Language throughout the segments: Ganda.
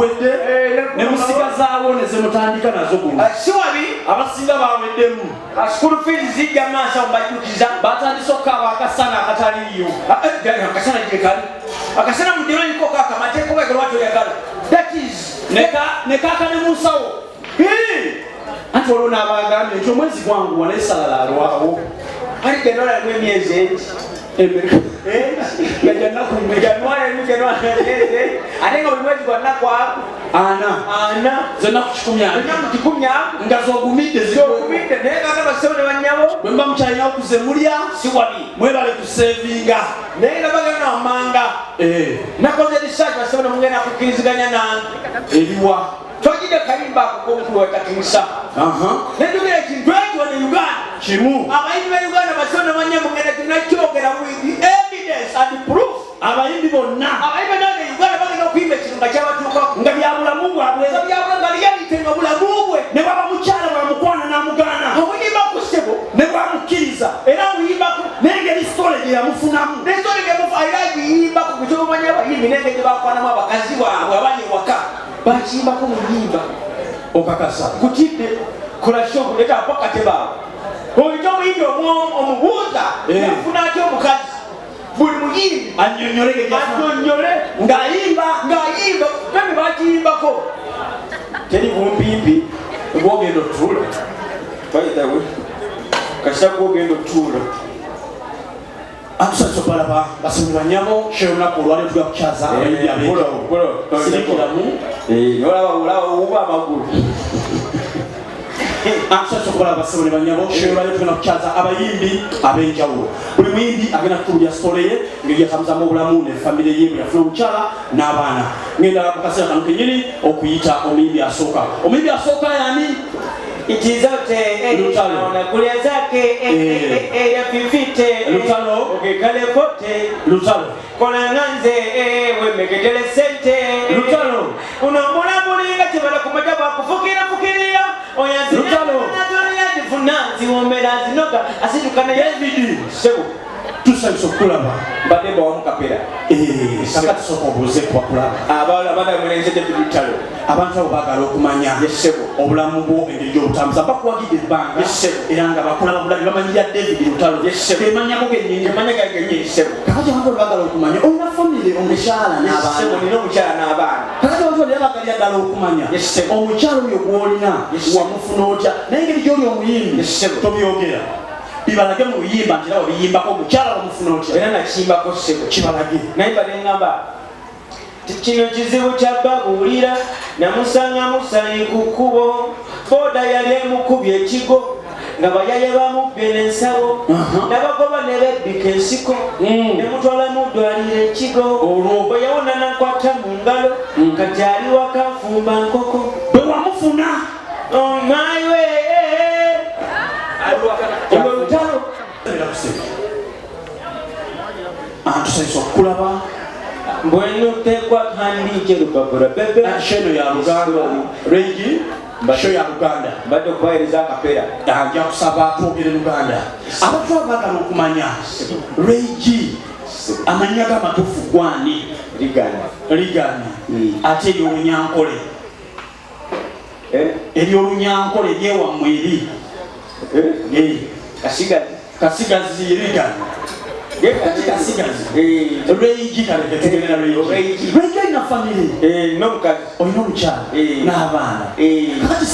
Guwedde ne musigazaawo ne zemutandika nazo guno. Si wabi. Abasinga baweddemu. School fees zijja maaso, mbajjukiza. Batandise okukaaba akasana akataliiyo. Akasana gyekali, akasana mudiranyiko kakamateeka obwegala watoyagala, that is. Ne kaaka ne mu nsawo. Anti waliwo n'abagambye nti omwezi gwanguwa naye salala alwawo. Ali January mu emyezi egi. Emeka? Nga gya nnaku mmeka? January mu January emyezi egi, ate nga buli mwezi gwa nnaku 40. 40. Zennaku 140. Ennaku 140. Nga z'ogumidde ziggweko. Zogumidde, naye kaka basebo ne bannyabo. Bwe muba mukyalinawo kuze mulya. Si wabi. Mwebale kusevinga. Naye nga bagenda wammanga, nakoze research, basebo, ne mugenda kukkiriziganya nange. Eriwa? Twagidde kayimba ako k'omukulu wa Takinsa. Nenjogera ekintu ekyo wano e Uganda. Kimu. Abayimbi ba Uganda, basebo ne bannya, mugenda kinakyogera with evidence and proof. Abayimbi bonna. Abayimbi bonna e Uganda bagenda okuyimba ekintu nga kyabatuukako. Nga bya bulamu bwabwe. Nga byabula, nga reality, nga bulamu bwe. Ne bwaba mukyala bwamukwana n'amugaana. Omuyimbako, ssebo. Ne bwamukkiriza. Era omuyimbako. N'engeri story gye yamufunamu. Nesitole gemufu era agiyimbako kukyobamanya. Abayimbi n'engeri gye bakwanamu abakazi baabwe abali ewaka bakiyimbako mu nyimba. Okakasa? Kutidde kola show, leta pakate baabwe oyita omuyimbi omubuuza yafuna atya omukazi, buli muyimbi. Annyonnyole ge gyafuna. Annyonnyole. Ng'ayimba. Ng'ayimba bebe bakiyimbako, teri bumpimpi bwogenda otuula. By the way, kasita gwogenda otuula. Atusanyusa okubalaba, basomi banyabo. Show olunaku olwaleero tugenda kukyaza abayimbi ab'enjawulo. Sirikiramu. Nolaba olaba owuba amagulu. Atusanyusa okubalaba, basebo ne banyabo. Show olwaleero tugenda kukyaza abayimbi ab'enjawulo. Buli muyimbi agenda kutuulya story ye, engeri yatambuzamu obulamu ne famire ye, bwe yafuna omukyala n'abaana. Ngenda mu kaseera kano kenyini okuyita omuyimbi asooka. Omuyimbi asooka yani? Itizote. Lutalo. Nakulia zake. Eh. Ya fifite. Lutalo. Okekale pote. Lutalo. Kola nganze, wemeketele sente. Lutalo. Unomulabulinga kibala kumaja bakufukira fukirira. Lutalo. Oyanzifuna ziwomera zinoga asitukana. David. Sebo. Tusanyusa okukulaba. Mbadde mbawamu kapera. Eh, kakati sooka obuuze kubakulaba. Abawala bada mulenze David Lutalo. Abantu abo baagala okumanya Yes, ssebo. obulamu bwo, engeri gy'obutambuza. Bakuwagidde ebbanga. Yes, ssebo. Era nga bakulaba bulabi, bamanyira David Lutalo. Yes, ssebo. Emanyako gennyini. Emanya gange gennyini, ssebo. Kakati abantu abo baagala okumanya olina famire, omukyala Ssebo. n'abaana. Nina omukyala n'abaana. Kakati abantu bano era bagalira ddala okumanya Yes, ssebo. omukyala oyo gw'olina Yes, ssebo. wamufuna otya, naye engeri gy'oli omuyimbi Yes, ssebo. tobyogera, bibalage mu luyimba nti era wabiyimbako. Omukyala wamufuna otya? Era nakimbako, ssebo. Kibalage. Naye mbadde ngamba ti kino kizibu kyababuulira. Namusanga musayi ku kkubo, booda yali emukubye ekigo, nga bayaye bamubbye n'ensawo. Nabagoba ne bebbika ensiko. Ne mutwala mu ddwaliro ekigo. Olwo? Bwe yawona nakwata mu ngalo. Kati ali waka nfumba nkoko. Bwe wamufuna? On my way. Olwo lutalo. Era kusebe tusanyusa okukulaba. Mbwenu tekwa handike lupapula bebe. Show eno ya Luganda, Regi, show ya Luganda. Mbadde okubaweereza akapera. Nja kusaba twogere Luganda. Abantu abo baagala okumanya Regi, amannya g'amatuufu gwani? Ligana. Ligani. Ate eryolunyankole? Eh? Eryolunyankole eryewammwe eri? Eh? Eh. Kasigazi. Kasigazi Ligani. Kati Kasigazi. Eh. Regi, kaleke tugendera Regi. Regi. Regi, olina famire? Eh, n'omukazi. Olina omukyala Eh. n'abaana? Eh. Kakati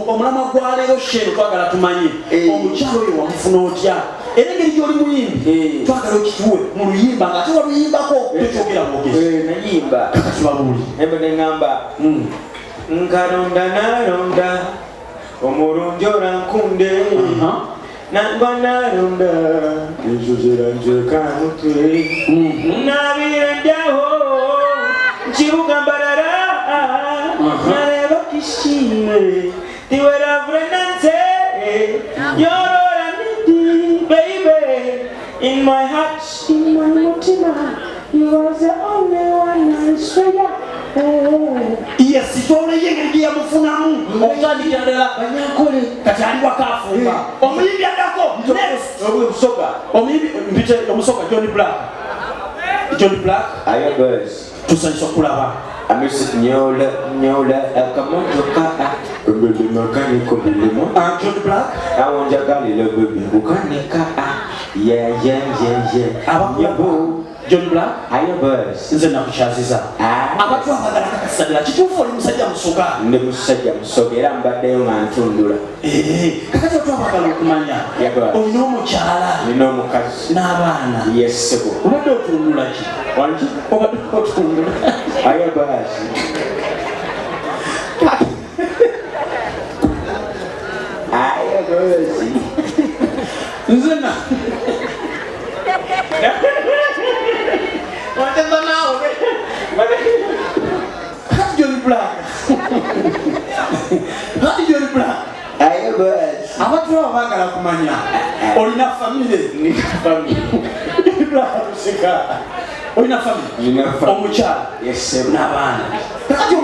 omulamwa gwa leero show eno twagala tumanye omukyala oyo wamufuna otya, era engeri gy'oli muyimbi twagala okituwe mu luyimba nga ate waluyimbako, tokyogera bwogezi. Eh, nayimba. Kakati babuuli. Embe neŋŋamba nkalonda nalonda omulungi olankunde. Nangwa nalonda enzozera nzekamutwe. Nabira ndyawo nkibuga mbalala. Nareba kishime tiweravure nanse yorora nidi baby in my heart, in my mutima, you are the only one, I swear. Yes, toleyo engeri gye yamufunamu okutandikira ddala. Banyankole. Kati ali wakafumba. Omuyimbi addako, next. Omusoga. Omuyimbi mpite omusoga John Black, John Black. Ayo girls. Tusanyusa okulaba. Amisi nyola nyola akamotoka bebe makaniko bilimo. Ah, John Black. Awo njagalira bebe kukanika. Yeah yeah yeah yeah. Abakulaba John Black. Ayo boss. Nze nakukyaziza. Abantu abagala kakasadira kituufu oli musajja musoga. Ndi musajja musoga era mbaddeyo nga ntundula. Eh, kakati abantu abagala okumanya olina omukyala. Nina omukazi. N'abaana. Yes sebo. Obadde otundula ki? Wangi? Obadde otundula. Ayo boss. Ayo boss. Nze na Kati John Black. Kati John Black. Ayo boss. Abantu abo baagala kumanya olina famire. Nina family. John Black tuseka. Olina famire. Nina family. Omukyala. Yes sebo. N'abaana. Kakati